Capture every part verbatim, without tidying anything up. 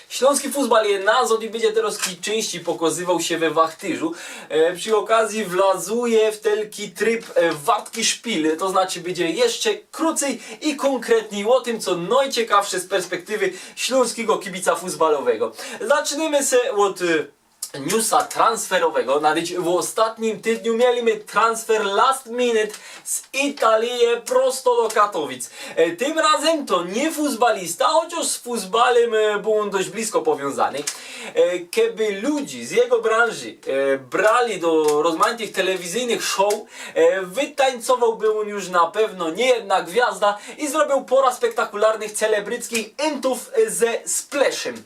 Ślōnski fusbal je nazŏd i bydzie teroz ki-, czynścij pokozywoł sie we Wachtyżu. E, przi ôkazji wlazuje w telki tryb, e, wartki szpil, to znaczy bydzie jeszcze krōcyj i kōnkretnij ô tym, co nojciekawsze z perspektywy ślōnskigo kibica fusbalowego. Zaczynōmy se ôd, e, newsa transferowego. Nadyć w ôstatnim tydniu mieli my transfer last minute z Italije prosto do Katowic. E, tym razym to niy fusbalista, chociŏż z fusbalym, e, bōł ôn dość blisko powiōnzany. E, keby ludzi z jego branży, e, brali do rozmajtych telewizyjnych show, e, wytańcowałby ôn już na pewno niyjednã gwiazda i zrobiōł pora spektakularnych celebryckich intōw, e, ze spleszym.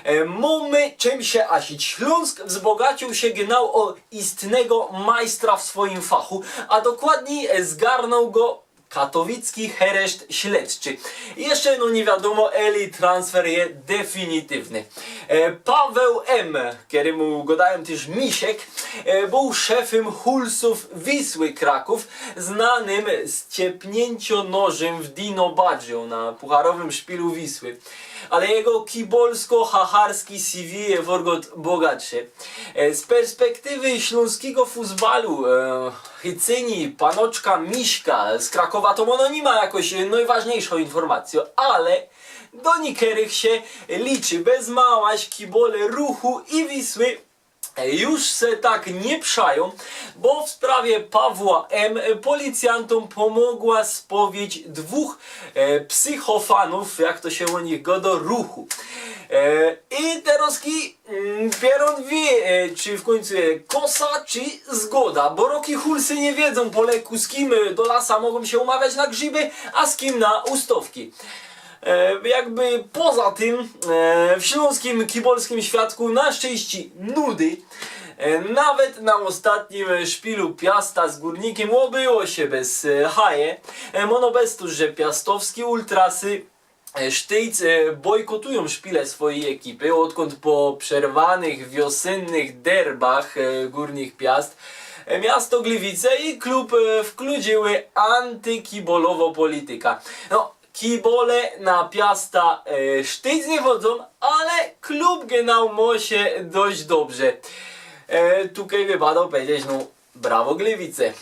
E, mōmy czym sie ôsić. Ślōnsk wzbogaciōł sie genau ô istnego majstra w swojim fachu, a dokładnij, e, zgarnōł go katowicki hereszt śledczy. I jeszcze, no, niy wiadōmo, eli transfer je definitywny. E, Paweł M., kerymu godajōm tyż Misiek, e, bōł szefym Hulsōw Wisły Krakōw, znanym z ciepniyncio nożym w Dino Baggio na pucharowym szpilu Wisły. Ale jego kibolsko-hacharski C V je forgot bogatsze. E, z perspektywy ślōnskigo fusbalu, e, chycyni panoczka Miśka z Krakowa, to ôno niy ma jakoś, e, nojważniyjszŏ informacyjŏ, ale do niykerych sie liczy. Bez małaś kibole Ruchu i Wisły, e, już se tak niy przajōm, bo w sprawie Pawła M. policjantōm pomogła spowiedź dwōch, e, psychofanōw, jak to sie ô nich godŏ, Ruchu. E, i teroz ki-, mm, pierōn wiy, e, czy w kōńcu je kosa, czy zgoda, bo Roki Hulsy niy wiedzōm po leku, z kim, e, do lasa mogōm sie umawiać na grzyby, a z kim na ustowki. E, jakby poza tym, e, w ślōnskim kibolskim światku na szczynście nudy. E, nawet na ôstatnim, e, szpilu Piasta z Górnikiym ôbyło sie bez, e, haje. E, mōno bez to, że piastowski ultrasy, e, sztyjc, e, bojkotujōm szpile swojij ekipy, ôdkōnd po przerwanych wiosynnych derbach, e, Górnik Piast, e, miasto Glywice i klub, e, wkludziły antykibolowŏ polityka. No, kibole na Piasta, e, sztyjc niy chodzōm, ale klub genau mŏ sie dość dobrze. E, tukej wypadŏ pedzieć, no, brawo Glywice.